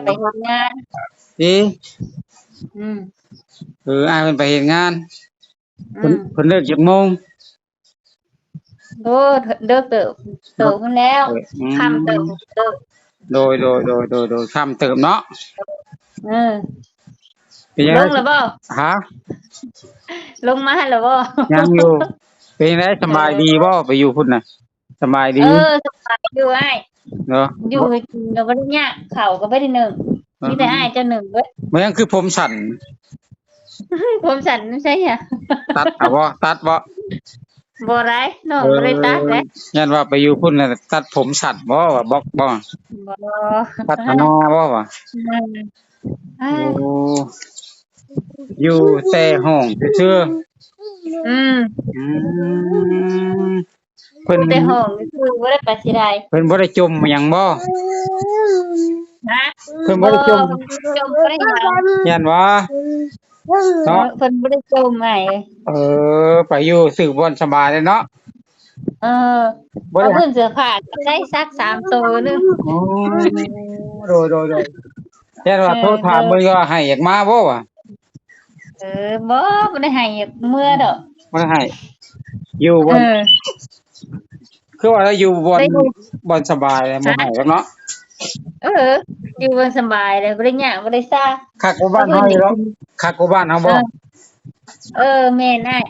ໄປເຮັດງານ ຕິ? ອືມ ເອີ ອ້າຍເພິ່ນໄປເຮັດງານ. ອືມ ເພິ່ນ ເພິ່ນເລີກຈັກໂມງ? ໂອ້ ເດິກເຕີບ ເຕີບພຸ້ນແລ້ວ. ອືມ ຄ່ຳເຕີບ ເຕີບ. ໂດຍ ໂດຍ ໂດຍ ໂດຍ ໂດຍ ຄ່ຳເຕີບເນາະ. ເອີ ເປັນຈັ່ງໃດ ລົງແລ້ວບໍ່? ຮະ? ລົງມາແລ້ວບໍ່? ຍັງຢູ່. ເປັນຈັ່ງໃດ ສະບາຍດີບໍ່ ເອີ ໄປຢູ່ພຸ້ນນະ? ສະບາຍດີ. ເອີ ສະບາຍຢູ່ອ້າຍເນາະ. ຢູ່ກິນກໍບໍ່ໄດ້ຍາກ ເຂົ້າກໍບໍ່ໄດ້ໜຶ້ງ. ເອີ ມີແຕ່ອ້າຍເຈົ້າໜຶ້ງເບິດ. ແມ່ນຫຍັງຄືຜົມສັ້ນ? ຜົມສັ້ນໃສຫະ? ຕັດເອົາບໍ່? ຕັດບໍ່? ບໍ່ໄດ້ ນ້ອງບໍ່ໄດ້ຕັດເດ້. ຢ້ານວ່າໄປຢູ່ພຸ້ນນະ ຕັດຜົມສັ້ນບໍ່ ວ່າບັອກບໍ່? ບໍ່. ພັດທະນາບໍ່ວ່າ? ອືມ ໂອ້ ຢູ່ແຕ່ຫ້ອງຊື່ໆ. ອືມ ອືມ ເພິ່ນ ຢູ່ແຕ່ຫ້ອງຊື່ໆ ບໍ່ໄດ້ໄປໃສ. ເພິ່ນບໍ່ໄດ້ຈົ່ມຫຍັງບໍ່? ຮະ? ເພິ່ນບໍ່ໄດ້ຈົ່ມ ບໍ່ ເພິ່ນບໍ່ໄດ້ຈົ່ມ ບໍ່ໄດ້ຫຍັງ. ຢ້ານວ່າ ເອີ ເນາະ ເພິ່ນບໍ່ໄດ້ຈົ່ມໃຫ້. ເອີ ໄປຢູ່ຊື່ບ່ອນສະບາຍເລີຍເນາະ. ເອີ ບໍ່ໄດ້ ເອົາພື້ນເສື້ອຜ້າໄດ້ສັກສາມໂຕໜຶ່ງ. ໂອ້ ໂດຍ ໂດຍ ໂດຍ. ແຕ່ວ່າ ເອີ ໂທຖາມເບິ່ງວ່າໃຫ້ຢາກມາບໍ່ຫວາ? ເອີ ບໍ່ ບໍ່ໄດ້ໃຫ້ຢາກເມືອດອກ. ບໍ່ໄດ້ໃຫ້ ຢູ່ບ່ອນ ເອີ ຄືວ່າລາວຢູ່ບ່ອນ ໄດ້ຢູ່ ບ່ອນສະບາຍແລ້ວ ບໍ່ໃຫ້ດອກເນາະ. ເອີ ຢູ່ບ່ອນສະບາຍແລ້ວ ບໍ່ໄດ້ຍາກ ບໍ່ໄດ້ຊາ. ຄັກກວ່າບ້ານເຮົາຢູ່ດອກ. ເອີ ຄັກກວ່າບ້ານເຮົາບໍ່? ເອີ ເອີ ແມ່ນອ້າຍ.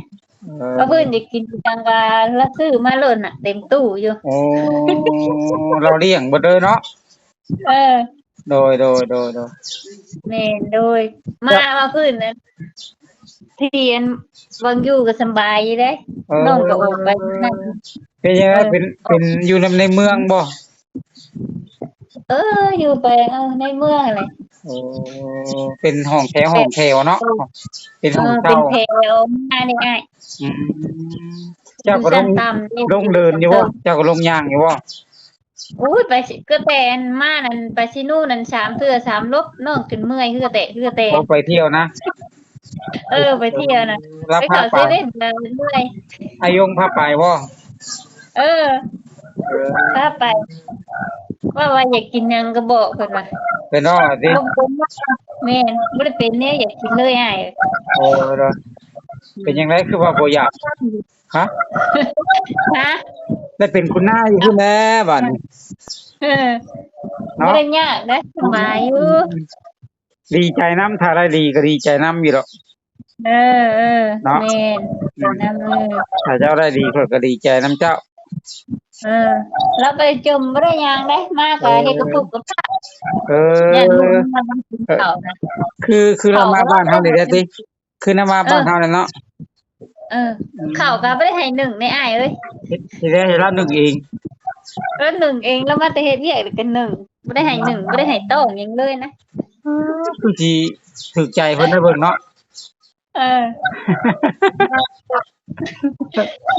ເອີ ວ່າເພິ່ນຢາກກິນຫຍັງກະລາວຊື້ມາໂລດນະ ເຕັມຕູ້ຢູ່. ໂອ້ ລາວລ້ຽງເບິດເລີຍເນາະ. ເອີ ໂດຍ ໂດຍ ໂດຍ ໂດຍ ແມ່ນ ໂດຍ. ມາ ມາພື້ນນັ້ນ ທີ່ອັນ ວັງຢູ່ກໍສຳບາຍຢູ່ເດ້. ເອີ ນ້ອງກໍອອກໄປນັ້ນ. ເປັນຈັ່ງໃດ? ເອີ ເປັນ ເປັນຢູ່ນຳໃນເມືອງບໍ່? ເອີ ຢູ່ໄປ ເອີ ໃນເມືອງຫັ້ນແຫຼະ. ໂອ້ ເປັນຫ້ອງແຖວ ຫ້ອງແຖວເນາະ. ເອີ ເປັນຫ້ອງເຊົ່າ ເອີ ເປັນແຖວມານີ້ອ້າຍ. ອືມ ເຈົ້າກໍລົງ ຢູ່ຊັ້ນຕ່ຳ ລົງເດີ່ນຢູ່ບໍ່? ເຈົ້າກໍລົງຍ່າງຢູ່ບໍ່? ໂອ້ຍ ໄປ ກໍແຕ່ອັນມານັ້ນ ໄປຊິໂນນັ້ນສາມເທື່ອສາມລົບ ນ້ອງຈົນເມື່ອຍ ເຫື່ອແຕກ ເຫື່ອແຕກ. ໂອ້ ໄປທ່ຽວນະ. ເອີ ໄປທ່ຽວນະ. ເອີ ລາວພາໄປ ໄປເຂົ້າເຊເວັ່ນກໍເມື່ອຍ. ອາຍົງພາໄປບໍ່? ເອີ ເອີ ພາໄປ. ເວົ້າວ່າຢາກກິນຫຍັງກໍບອກເພິ່ນວ່າ ເປັນນ້ອງວ່າຕິ? ແມ່ນ ບໍ່ໄດ້ເປັນແນວຢາກກິນເລີຍອ້າຍ. ໂອ້ ເປັນຈັ່ງໃດຄືວ່າບໍ່ຢາກ? ຮະ? ຮະ? ໄດ້ເປັນຄຸນນາຢູ່ພຸ້ນແຫຼະບາດນີ້. ເອີ ເນາະ ບໍ່ໄດ້ຍາກເດ້ ສະບາຍຢູ່. ອືມ ດີໃຈນຳ ຖ້າໄດ້ດີກໍດີໃຈນຳຢູ່ດອກ. ເອີ ເອີ ເນາະ ແມ່ນ ດີໃຈນຳ. ເອີ ຖ້າເຈົ້າໄດ້ດີ ຂ້ອຍກໍດີໃຈນຳເຈົ້າ. ເອີ ລາວໄປຈົ່ມບໍ່ໄດ້ຫຍັງເດ້ ມາກໍເຮັດກັບທຸກກັບຍາກ. ເອີ ຢ້ານລູກມານຳກິນເຂົ້ານະ. ຄື ຄືລາວມາບ້ານເຮົານີ້ແຫຼະຕິ? ຄືນຳມາ ເອີ ບ້ານເຮົາແຫຼະເນາະ. ເອີ ອືມ ເຂົ້າກໍບໍ່ໄດ້ໃຫ້ໜຶ້ງເດ້ອ້າຍເອີຍ. ເຮັດ ເຮັດໃຫ້ລາວໜຶ້ງເອງ. ເອີ ໜຶ້ງເອງ ລາວມາແຕ່ເຮັດວຽກແລ້ວກໍໜຶ້ງ ບໍ່ໄດ້ໃຫ້ໜຶ້ງ ບໍ່ໄດ້ໃຫ້ຕ້ອງຫຍັງເລີຍນະ. ຄືຊິຖືກໃຈເພິ່ນໄດ໋ເບິ່ງເນາະ. ເອີ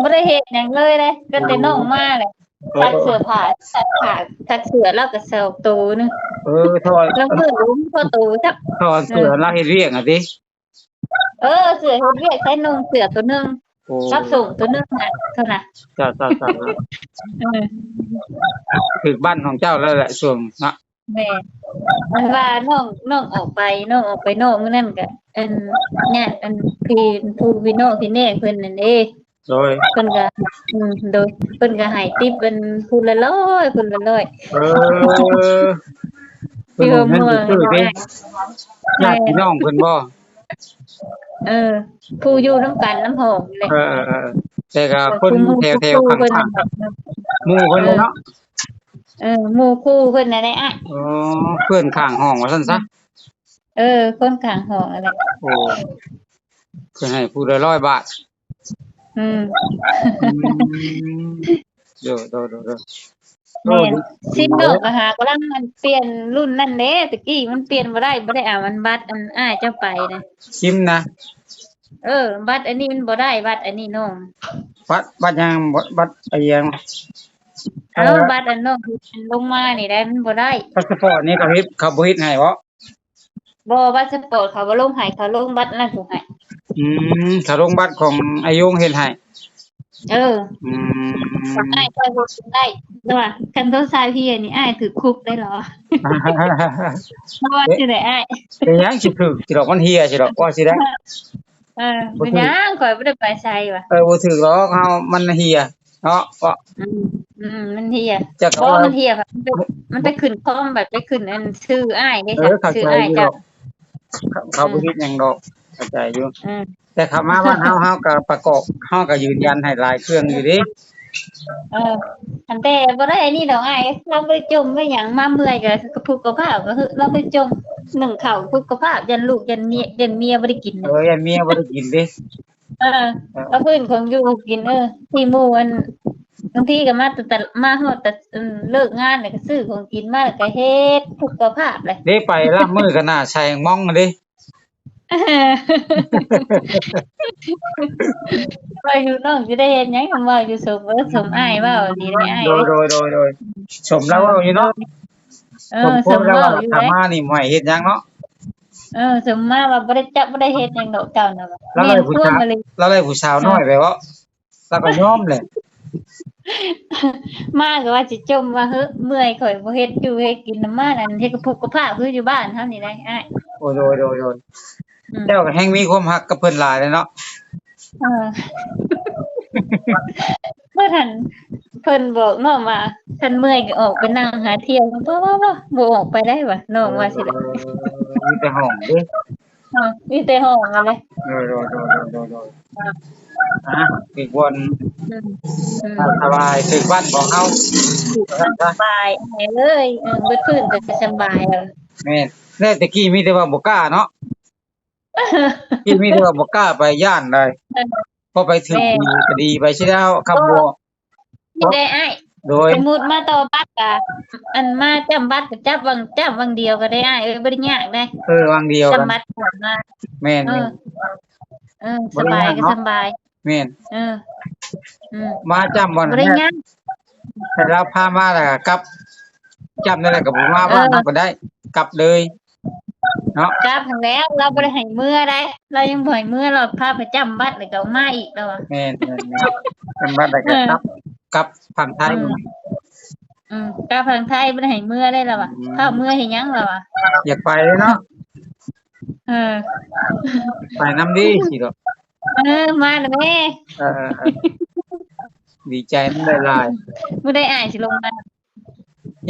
ບໍ່ໄດ້ເຮັດຫຍັງເລີຍເດ້ ກໍແຕ່ນ້ອງມາແຫຼະ. ເອີ ຊັກເສື້ອຜ້າ ຊັກຜ້າ ຊັກເສື້ອລາວກໍຊາວໂຕໜຶ່ງ. ເອີ ຖ້າວ່າ ລາງມື້ກໍບໍ່ພໍໂຕຈັກ ຖ້າວ່າເສື້ອ ເອີ ລາວເຮັດວຽກຫັ້ນຕິ? ເອີ ເສື້ອເຮັດວຽກໃສ່ນຸ່ງເສື້ອໂຕໜຶ່ງ. ໂອ້ ຮັບສົ່ງໂຕໜຶ່ງນະ ເທົ່ານັ້ນ. ຈ້າ ຈ້າ ຈ້າ ເອີ ຖືກບ້ານຂອງເຈົ້າແລ້ວແຫຼະຊ່ວງເນາະ. ແມ່ນ ເພາະວ່ານ້ອງ ນ້ອງອອກໄປ ນ້ອງອອກໄປນອກມື້ນັ້ນກະ ອັນ ຍາດ ອັນ ພີ່ ຜູ້ ພີ່ນ້ອງ ພີ່ແມ່ເພິ່ນນັ້ນເດ້. ໂດຍ ເພິ່ນກະ ອືມ ໂດຍ ເພິ່ນກະໃຫ້ຕິບເພິ່ນຜູ້ລະຮ້ອຍ ຜູ້ລະຮ້ອຍ. ເອີ ເພິ່ນບໍ່ແມ່ນຊື່ໆເດ້ ຍາດພີ່ນ້ອງເພິ່ນບໍ່? ເອີ ຜູ້ຢູ່ນຳກັນນຳຫ້ອງນີ້ແຫຼະ. ເອີ ເອີ ເອີ ແຕ່ກໍຄົນແຖວໆຂ້າງໆ ໝູ່ເພິ່ນເນາະ. ເອີ ໝູ່ຄູ່ເພິ່ນນັ້ນແຫຼະອ້າຍ. ອໍ ເພື່ອນຂ້າງຫ້ອງວ່າຊັ້ນຊະ. ເອີ ຄົນຂ້າງຫ້ອງນັ້ນແຫຼະ. ໂອ້ ເພິ່ນໃຫ້ຜູ້ລະຮ້ອຍບາດ. ອືມ ອືມ ໂດຍ ໂດຍ ໂດຍ ໂດຍ. ແມ່ນ ໂອ້ ຊິມເນາະ ກໍຫາກຳລັງ ອັນ ປ່ຽນລຸ້ນນັ້ນເດ້ ຕະກີ້ມັນປ່ຽນບໍ່ໄດ້ ບໍ່ໄດ້ເອົາອັນບັດອັນອ້າຍເຈົ້າໄປນະ ຊິມນະ. ເອີ ບັດອັນນີ້ມັນບໍ່ໄດ້ ບັດອັນນີ້ນ້ອງ ບັດ ບັດຫຍັງ? ບັດ ບັດອີຫຍັງ? ເອົາ ເອີ ບັດອັນນ້ອງ ອັນລົງມານີ້ໄດ໋ ມັນບໍ່ໄດ້. ພາສປອດນີ້ເຂົາເຮັດ ເຂົາບໍ່ເຮັດໃຫ້ບໍ? ບໍ່ ພາສປອດເຂົາບໍ່ລົງໃຫ້ ເຂົາລົງບັດນັ້ນຜູ້ໃຫ້. ອືມ ເຂົາລົງບັດຂອງອາຍົງເຮັດໃຫ້. ເອີ ອືມ ອ້າຍຂ້ອຍບໍ່ກິນໄດ້ ແຕ່ວ່າຄັນໂທສາວເຮຍນີ້ ອ້າຍຖືກຄຸກໄດ້ລະ ເພາະວ່າຊິໄດ້ອ້າຍ ເປັນຫຍັງຊິຖືກ ຊິດອກ ມັນເຮຍຊິດອກ ວ່າຊິໄດ້ ເອີ ບໍ່ຖືກ ເປັນຫຍັງ ຂ້ອຍບໍ່ໄດ້ໄປໃສຫວາ ເອີ ບໍ່ຖືກດອກ ເຮົາ ມັນເຮຍເນາະ ເພາະ ອືມ ອືມ ມັນເຮຍ ຈັກ ບໍ່ ວ່າ ມັນເຮຍ ມັນເປັນ ມັນໄປຂຶ້ນຄອມ ບັດໄປຂຶ້ນອັນຊື່ອ້າຍເດ້ ເອີ ເຂົ້າໃຈຢູ່ດອກ ເຂົາ ເຂົາບໍ່ເຮັດຫຍັງດອກ ເຂົ້າໃຈຢູ່ ອືມ ແຕ່ເຂົ້າມາບ້ານເຮົາ ເຮົາກໍປະກອບ ເຮົາກໍຢືນຢັນໃຫ້ຫຼາຍເຄື່ອງຢູ່ເດ້ ເອີ ອັນແຕ່ບໍ່ໄດ້ອັນນີ້ດອກອ້າຍ ລາວບໍ່ໄດ້ຈົ່ມບໍ່ຫຍັງ ມາເມື່ອຍກໍ ກໍພຸກກໍພາບ ກໍຄືລາວບໍ່ໄດ້ຈົ່ມ ໜຶ້ງເຂົ້າພຸກກໍພາບ ຢ້ານລູກ ຢ້ານເມຍ ຢ້ານເມຍບໍ່ໄດ້ກິນ ເອີ ຢ້ານເມຍບໍ່ໄດ້ກິນເດ້ ເອີ ເອີ ເອົາພື້ນຂອງຢູ່ຂອງກິນ ເອີ ທີ່ໝູ່ອັນ ບາງທີກໍມາແຕ່ ມາຮອດແຕ່ ເລີກງານແລ້ວກໍຊື້ຂອງກິນມາ ແລ້ວກໍເຮັດພຸກກໍພາບເລີຍ ເດ້ ໄປລາບມື້ກໍໜ້າໃສ່ໝອງເດ້ ວ່າຢູ່ນ້ອງຊິໄດ້ເຮັດຫຍັງ ຄຳເວົ້າຢູ່ສົມ ເອີ ສົມອ້າຍເວົ້າດີເດ້ອ້າຍ ໂດຍ ໂດຍ ໂດຍ ໂດຍ ສົມລາວເວົ້າຢູ່ເນາະ ເອີ ສົມຄວາມລາວວ່າ ສົມເວົ້າຢູ່ ຖ້າມານີ້ບໍ່ໃຫ້ເຮັດຫຍັງເນາະ ເອີ ສົມມາວ່າບໍ່ໄດ້ຈັບ ບໍ່ໄດ້ເຮັດຫຍັງດອກເຈົ້ານະ ລາວໄດ້ຜູ້ສາວ ລາວໄດ້ຜູ້ສາວນ້ອຍໄປເວາະ ລາວກໍຍອມແຫຼະ ມາກໍວ່າຊິຈົ່ມວ່າ ເຮີ້ ເມື່ອຍ ຂ້ອຍບໍ່ເຮັດຢູ່ເຮັດກິນນຳ ມາອັນເຮັດກະປຸກກະພາບຄືຢູ່ບ້ານເຮົານີ້ໄດ໋ອ້າຍ ໂອ້ ໂດຍ ໂດຍ ໂດຍ ອືມ ເຈົ້າກໍແຮ່ງມີຄວາມຮັກກັບເພິ່ນຫຼາຍເລີຍເນາະ ເອີ ເພິ່ນຫັ້ນ ເພິ່ນບອກນ້ອງວ່າ ຄັນເມື່ອຍກໍອອກໄປນັ່ງຫາທ່ຽວ ບໍ່ ບໍ່ ບໍ່ ບໍ່ອອກໄປໄດ້ວ່າ ນ້ອງວ່າຊີ້ແຫຼະ ເອີ ມີແຕ່ຫ້ອງເດ້ ເອີ ມີແຕ່ຫ້ອງຫັ້ນແຫຼະ ໂດຍ ໂດຍ ໂດຍ ໂດຍ ໂດຍ ອ່າ ຖືກບ່ອນ ອືມ ອືມ ສະບາຍ ຖືກບ້ານຂອງເຮົາ ສະບາຍເອີຍ ເອີ ເບິດພື້ນກໍສະບາຍແລ້ວ ແມ່ນ ແລ້ວແຕ່ກີ້ມີແຕ່ວ່າບໍ່ກ້າເນາະ ກີ້ມີແຕ່ວ່າບໍ່ກ້າໄປ ຢ້ານໄດ໋ ເອີ ພໍໄປຖືກ ແມ່ນ ດີກໍດີໄປຊິແລ້ວ ຄຳບໍ່ ນີ້ເດ້ອ້າຍ ໂດຍ ສົມມຸດມາຕໍ່ບັດກະ ອັນມາຈ້ຳບັດກະຈັບວັງ ຈ້ຳວັງດຽວກໍໄດ້ອ້າຍເອີຍ ບໍ່ໄດ້ຍາກເດ້ ເອີ ວັງດຽວກັນ ຈ້ຳບັດກ່ອນມາ ແມ່ນ ເອີ ແມ່ນ ເອີ ສະບາຍກໍສະບາຍ ແມ່ນ ເອີ ອືມ ມາຈ້ຳວັນ ບໍ່ໄດ້ຍາກ ໃຫ້ລາວພາມາແລ້ວກໍກັບ ຈ້ຳນັ້ນແຫຼະກໍບໍ່ມາ ເອີ ບ້ານເຮົາກໍໄດ້ ກັບເລີຍ ເນາະ ກັບຫັ້ນແລ້ວ ລາວບໍ່ໄດ້ໃຫ້ເມືອໄດ໋ ລາວຍັງບໍ່ໃຫ້ເມືອ ລາວພາໄປຈ້ຳບັດແລ້ວກໍເອົາມາອີກລາວວ່າ ແມ່ນ ແມ່ນ ແມ່ນ ຈ້ຳບັດແລ້ວກໍກັບ ເອີ ກັບຝັ່ງໄທ ອືມ ອືມ ກັບຝັ່ງໄທບໍ່ໄດ້ໃຫ້ເມືອໄດ໋ລາວວ່າ ອືມ ພາເມືອເຮັດຫຍັງລາວວ່າ ຢາກໄປເນາະ ເອີ ໄປນຳດີຊິດອກ ເອີ ມາແລ້ວແມ່ ເອີ ເອີ ເອີ ດີໃຈນຳຫຼາຍໆ ມື້ໃດອ້າຍຊິລົງມາ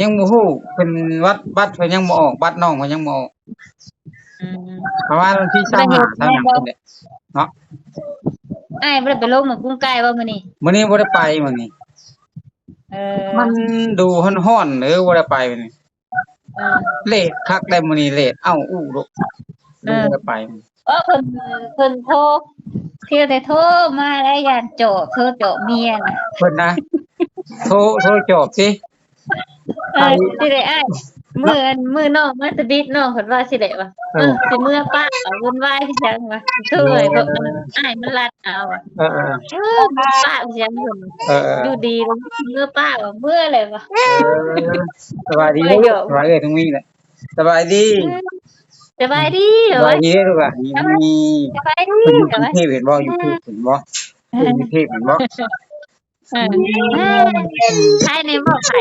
ຍັງບໍ່ຮູ້ ເພິ່ນວັດ ບັດເພິ່ນຍັງບໍ່ອອກ ບັດນ້ອງເພິ່ນຍັງບໍ່ອອກ ອືມ ປະມານວັນທີຊາວຫ້າ ຊາວຫຍັງພຸ້ນແຫຼະເນາະ ອ້າຍບໍ່ໄດ້ໄປລົງໝາກກຸງໄກ່ບໍ່ມື້ນີ້? ມື້ນີ້ບໍ່ໄດ້ໄປມື້ນີ້ ເອີ ມັນດູຮ້ອນໆ ເອີ ບໍ່ໄດ້ໄປມື້ນີ້ ເອີ ເລດຄັກໄດ໋ມື້ນີ້ ເລດເອົ້າອູ້ໂລດ ເອີ ບໍ່ໄດ້ໄປ ອໍ ເພິ່ນ ເພິ່ນໂທ ພຽງແຕ່ໂທມາແລ້ວຢ້ານຈອບ ໂທຈອບເມຍນະ ເພິ່ນນະ ໂທ ໂທຈອບຕິ ເອີ ຊິໄດ້ອ້າຍ ມື້ອັນ ມື້ນ້ອງມາຕະບິດ ນ້ອງເພິ່ນວ່າຊິໄດ້ວ່າ ເອີ ເອີ ຊິເມືອປະ ວຸ່ນວາຍຄືຫຍັງວ່າ ໂທໃຫ້ເພິ່ນ ເອີ ອ້າຍມັນລັດເອົາວ່າ ເອີ ເອີ ເອີ ປະຄືຫຍັງ ເອີ ເອີ ຢູ່ດີ ເມືອປະວ່າ ເມືອແລ້ວວ່າ ເອີ ສະບາຍດີເດີ ສະບາຍເອີຍ ທັງມີແຫຼະ ສະບາຍດີ ສະບາຍດີ ສະບາຍດີເດີລູກຫຼານ ສະບາຍດີ ສະບາຍດີ ເພິ່ນຢູ່ກຸງເທບເຫັນບໍ່? ຢູ່ເທບເຫັນບໍ່? ເພິ່ນຢູ່ເທບເຫັນບໍ່? ເອີ ໃຜນີ້ບໍ່ໃຜ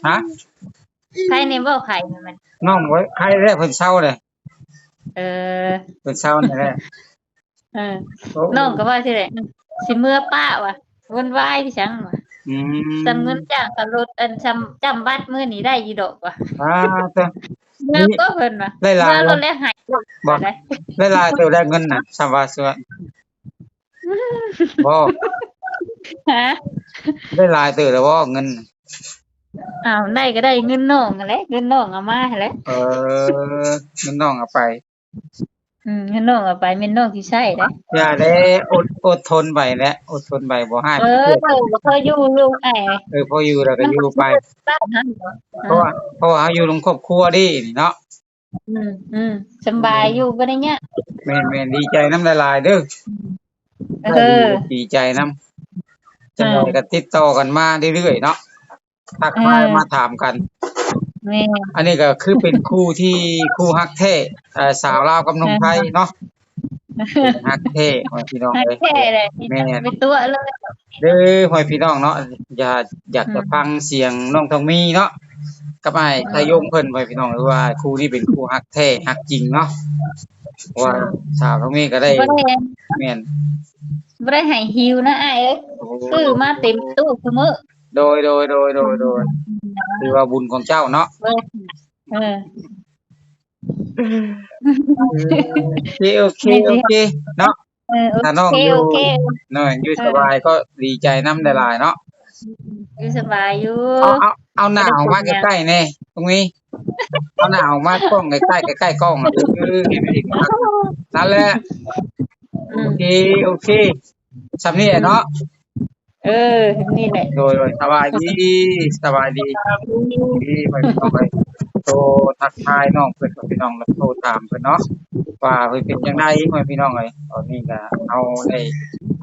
ຮະ? ໃຜນີ້ບໍ່ໃຜ ນ້ອງບໍ່ໃຜແລ້ວ ເພິ່ນເຊົາແລ້ວ ເອີ ເພິ່ນເຊົາແລ້ວ ເອີ ນ້ອງກໍວ່າຊີ້ແຫຼະ ຊິເມືອປະວ່າ ວຸ່ນວາຍຄືຫຍັງວ່າ ອືມ ຊ່ຳເງິນຈ້າງຄ່າລົດ ອັນ ຊ່ຳຈ້ຳບັດມື້ນີ້ໄດ້ຢູ່ດອກວ່າ ອ່າ ເມືອກໍເພິ່ນວ່າ ຫຼາຍໆ ເມືອລົດແລ້ວໃຫ້ ບໍ່ ຫຼາຍໆ ເຕີບໄດ້ເງິນນະ ຊ່ຳວ່າ ບໍ່ ຮະ ໄດ້ຫຼາຍເຕີບແລ້ວບໍ່ເງິນ? ອ້າວ ໄດ້ກໍໄດ້ເງິນນ້ອງຫັ້ນແຫຼະ ເງິນນ້ອງເອົາມາຫັ້ນແຫຼະ ເອີ ເງິນນ້ອງເອົາໄປ ອືມ ເງິນນ້ອງເອົາໄປ ແມ່ນນ້ອງຊິໃຊ້ເດ້ ຢ່າແລະ ອົດ ອົດທົນໄປແຫຼະ ອົດທົນໄປ ບໍ່ຮ້າຍ ເອີ ບໍ່ເຄີຍຢູ່ ຢູ່ໄອ້ ເອີ ພໍຢູ່ແລ້ວກໍຢູ່ໄປ ເພາະວ່າ ເພາະວ່າເຮົາຢູ່ນຳຄອບຄົວເດ້ນີ້ເນາະ ອືມ ອືມ ສຳບາຍຢູ່ ບໍ່ໄດ້ຍາກ ແມ່ນໆ ດີໃຈນຳຫຼາຍໆເດີ ເອີ ດີໃຈນຳ ຈັກໜ່ອຍກໍຕິດຕໍ່ກັນມາເລື້ອຍໆເນາະ ທັກທາຍ ເອີ ມາຖາມກັນ ແມ່ນ ອັນນີ້ກໍຄືເປັນຄູ່ທີ່ ຄູ່ຮັກແທ້ ເອີ ສາວລາວກັບໜຸ່ມໄທເນາະ ຮັກແທ້ ພໍ່ແມ່ພີ່ນ້ອງ ຮັກ ເອີຍ ແທ້ແຫຼະ ແມ່ນ ໄປຕົວະເລີຍ ເດີ ພໍ່ແມ່ພີ່ນ້ອງເນາະ ຢາກ ຢາກຈະ ອືມ ຟັງສຽງນ້ອງທອງມີເນາະ ກັບອ້າຍ ເອີ ໄຊຍົງເພິ່ນ ພໍ່ແມ່ພີ່ນ້ອງ ວ່າຄູ່ນີ້ເປັນຄູ່ຮັກແທ້ຮັກຈິງເນາະ ເພາະວ່າ ອືມ ສາວທອງມີກໍໄດ້ ບໍ່ໄດ້ ແມ່ນ ບໍ່ໄດ້ໃຫ້ຫິວນະອ້າຍເອີຍ ໂອ້ ຊື້ມາເຕັມຕູ້ຊຸມື້ ໂດຍ ໂດຍ ອືມ ຖືວ່າບຸນຂອງເຈົ້າເນາະ ເອີ ເອີ ໂອເຄ ໂອເຄ ໂອເຄເນາະ ເອີ ໂອເຄ ຖ້ານ້ອງຢູ່ ໂອເຄ ນ້ອງຢູ່ ເອີ ສະບາຍ ກໍດີໃຈນຳຫຼາຍໆເນາະ ຢູ່ສະບາຍຢູ່ ເອົາ ເອົາ ເອົາໜ້າອອກມາໃກ້ໆແດ່ ຕອງມີ ເອົາໜ້າອອກມາກ້ອງໃກ້ໆ ໃກ້ໆກ້ອງ ເອີ ນັ້ນແຫຼະ ອືມ ໂອເຄ ໂອເຄ ສ່ຳນີ້ແຫຼະເນາະ ອືມ ເອີ ນີ້ແຫຼະ ໂດຍ ໂດຍ ສະບາຍດີ ສະບາຍດີ ສະບາຍດີ ພີ່ນ້ອງເອີຍ ໂທທັກທາຍນ້ອງເພິ່ນ ພີ່ນ້ອງ ໂທຖາມເພິ່ນເນາະ ວ່າເພິ່ນເປັນຈັ່ງໃດ ພໍ່ແມ່ພີ່ນ້ອງເອີຍ ຕອນນີ້ກໍເຮົາໄດ້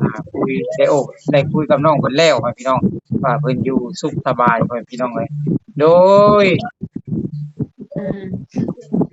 ອ່າ ຄຸຍ ໄດ້ໂອ້ ໄດ້ຄຸຍກັບນ້ອງເພິ່ນແລ້ວ ພໍ່ແມ່ພີ່ນ້ອງ ວ່າເພິ່ນຢູ່ສຸກສະບາຍ ພໍ່ແມ່ພີ່ນ້ອງເອີຍ ໂດຍ ອືມ